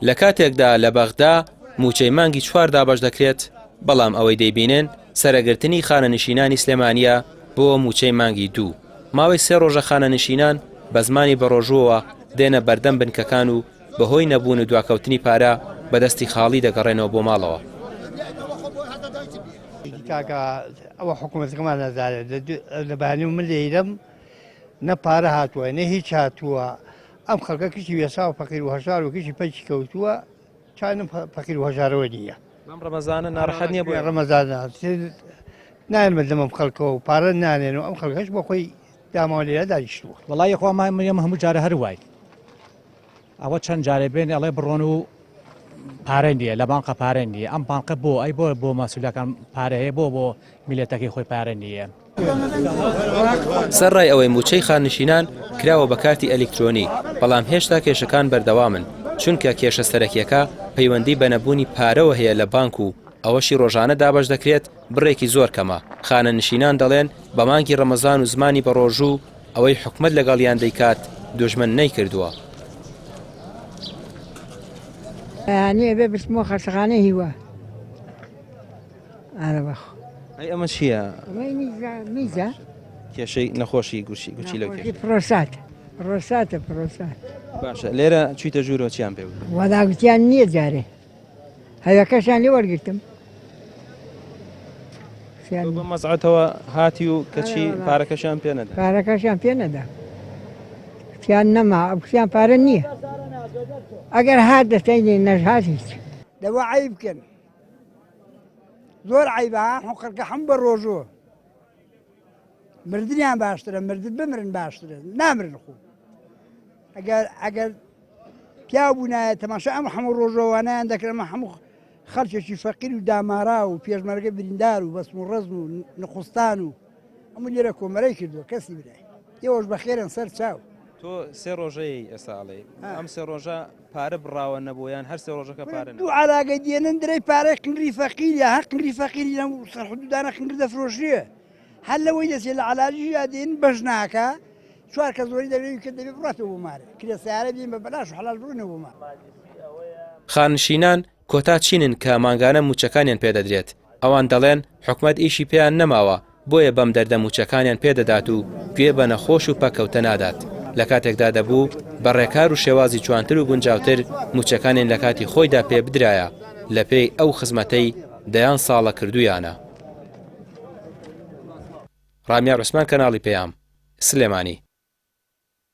لە کاتێکدا لە بەغدا مووچەی مانگی چوار دابەش دەکرێت، بەڵام ئەوەی دەیبینن سەرەگرتنی خانەنشینانی سلێمانییە بۆ مووچەی مانگی دوو. ماوەی سێ ڕۆژە خانەنشینان بە زمانی بەڕۆژووەوە دێنە بەردەم بنکەکان و بەهۆی نەبوون و دواکەوتنی پارە بە دەستی خاڵی دەگەڕێنەوە بۆ ماڵەوە. کاکە ئەوە حکوومەتەکەمان نەزانێت لە بەیانی من لێرەم نە پارە هاتووە نە هیچ هاتووە ئەم خەڵکە کچی وێسا و فەقیر و هەژار و کچی پەکی کەوتووە چانم فەقیر و هەژارەوە نییە. بەم ڕەمەزانە ناڕەحەت نییە بۆ ڕەمەزانە نایەن بەدەمم خەڵکەوە و پارە نانێن و ئەم خەڵکەش بۆ خۆی داماوە لێرە دانیشتووە. وەڵایی خوا ئێمە هەموو جارە هەر واین ئەوە چەند جارێ بێن ئەڵێ بڕۆن و پارە نییە لە بانقە پارە نییە ئەم بانقە بۆ ئەی بۆ بۆ مەسولەکان پارە هەیە بۆ بۆ میلەتەکەی خۆی پارە نییە. سەرڕای ئەوەی مووچەی خاننشینان کراوە بە کارتی ئەلیکترۆنی، بەڵام هێشتا کێشەکان بەردەوامن، چونکە کێشە سەرەکییەکە پەیوەندی بە نەبوونی پارەوە هەیە لە بانک و ئەوەشی ڕۆژانە دابەش دەکرێت بڕێکی زۆر کەمە، خانەنشینان دەڵێن بە مانگی ڕەمەزان و زمانی بەڕۆژوو ئەوەی حکومەت لەگەڵیان دەیکات دوژمن نەیکردووە. بەیانی ئەبێ بچمەوە خەستەخانەی هیوا. ئارە بەخۆ. ئەی ئەمە چییە؟ ئەمەی میزە میزە. کێشەی نەخۆشی گورچی گورچیلە و کێشە. پرۆسات پرۆساتە پرۆسات. باشە لێرە چوویتە ژوورەوە چیان پێ وتی؟ وەڵا گوتیان نییە جارێ. هەوێکەشیان لێ وەرگرتم. تۆ بەم مەزعەتەوە هاتی و کەچی پارەکەشیان پێ نەدا. پارەکەشیان پێ نەدا. گوتیان نەما گوتیان پارە نییە. ئەگەر هات دەستەی نەشهات هیچ. دەوا عەیب بکەن. زۆر عیبە خەڵکە هەم بە ڕۆژوو مردیان باشترە مردن بمرن باشترە نامرن خۆ ئەگەر ئەگەر پیا بوونایە تەماشا ئەم هەموو ڕۆژەوانیان دەکرێمە هەموو خەڵکێکی فەقیر و دامارا و پێشمەرگە بریندار و بەسم و ڕەزم و نقوستان و هەموو لێرە کۆمەرەی کردووە کەسی برای ئێوەش بەخێرن سەر چاو. تۆ سێ ڕۆژەی ئێستا ئەڵێی ئەم سێ ڕۆژە پارە بڕاوە نەبوو یان هەر سێ ڕۆژەکە پارە دوو عراگە دێنن درەی پارەی قنگری فەقیرە هەر قنگری فەقیری لەم سەر حدودانە قنگر دەفرۆشرێ هەر لەوەی دەچێت لە علاجی یا دێن بەش ناکە چوار کە زۆری دەبێت کە دەبێت بڕاتەوە بۆ مارێ کرێ سیارە بین بە بەلاش و حەلاش بڕنەوە بۆ مار. خانشینان کۆتا چینن کە مانگانە مووچەکانیان پێدەدرێت، ئەوان دەڵێن حکومەت ئیشی پێیان نەماوە بۆیە بەم دەردە مووچەکانیان پێدەدات و گوێ بە نەخۆش و پەککەوتە نادات، لە کاتێکدا دەبوو بە ڕێکار و شێوازی جوانتر و گونجاوتر مووچەکانیان لە کاتی خۆیدا پێ بدرایە لەپێی ئەو خزمەتەی دەیان ساڵە کردوویانە. ڕامیار عوسمان کەناڵی پەیام، سلێمانی.